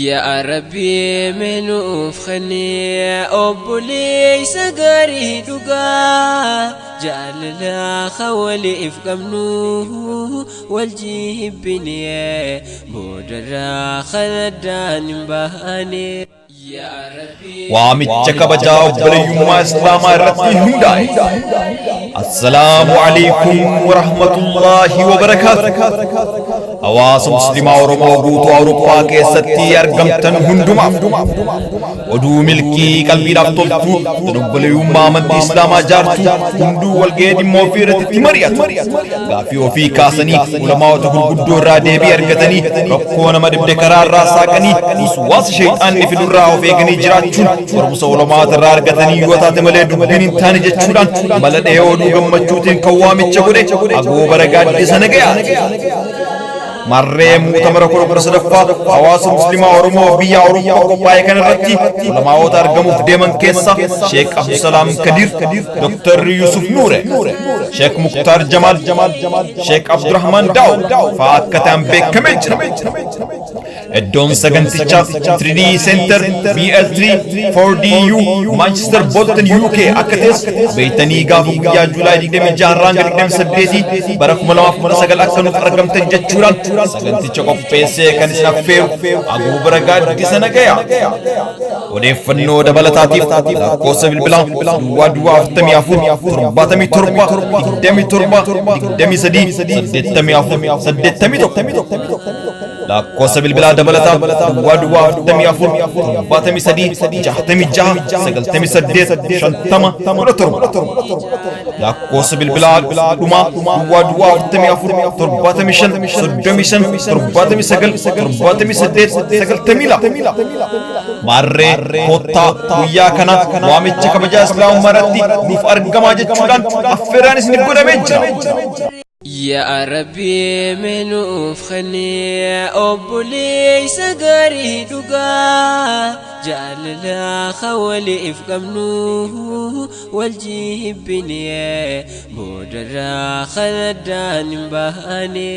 Yaa Rabbi mee nuuf kennee obboleessa gaarii dhugaa jaalala waliif qabnu wal jibbinee boodarraa kan addaan hin baane. Waamicha kabajaa obboleeyyummaa Islaamaa irratti hundaa'e. Assalaamu alaikum wa rahmatullaahi wa barakaatu. Hawaasa Muslimaa Oromoo guutuu Awurooppaa keessatti argamtan hundumaaf oduu milkii qalbiidhaaf toltu tan obboleeyyummaa amantii Islaamaa jaartu hunduu walga'ee dhimma ofii irratti itti mari'atu. Gaaffii ofii kaasanii ulamaa'ota gurguddoo irraa deebii argatanii rakkoo nama dhibde karaa irraa saaqanii waswaasa sheexaanni fidurraa of eeganii jiraachuun barumsa ulamaa'ota irraa argatanii yoo taate malee dubbiin hin taane jechuudhaan mala dhahee oduu gammachuutiin kan waamicha godhe Agoobara Gaaddisa Nagayaati. Marree muutamara 13ffaa hawaasa Muslimaa Oromoo biyya Awurooppaa qophaa'e kana irratti ulamaa'ota argamuuf deeman keessa Sheek Abdusalaam Kadir, Dr. Yusuf Nuure, Sheek Muktaar Jamaal, Sheek Abdurrahman Daawud fa'aa akka ta'an beekamee jira. Iddoon sagantichaa 3D Center BL3 4DU Manchester Bolton UK akka ta'es beektanii gaafa guyyaa Juulaay 26 irraa hanga 28 bara 2019 akka nuuf argamtan jechuudhaan saganticha qopheessee kan isin affeeru Agoobara Gaaddisa Nagayaa. Odeeffannoo dabalataatiif lakkoofsa bilbilaa duwwaa duwwaa 44 77 27 23 84 81 lakkoofsa bilbilaa dabalataa duwwaa duwwaa 44 73 66 98 50 17 lakkoofsa bilbilaa dhumaa duwwaa duwwaa 44 75 35 79 78 92. Maarree koottaa guyyaa kana waamicha kabajaa Islaamummaa irratti nuuf argamaa jechuudhaan affeerraan isiniif godhamee jira. Yaa Rabbi mee nuuf kennee obboleessa gaarii dhugaa jaalala waliif qabnu wal jibbinee boodarraa kan addaan hin baane.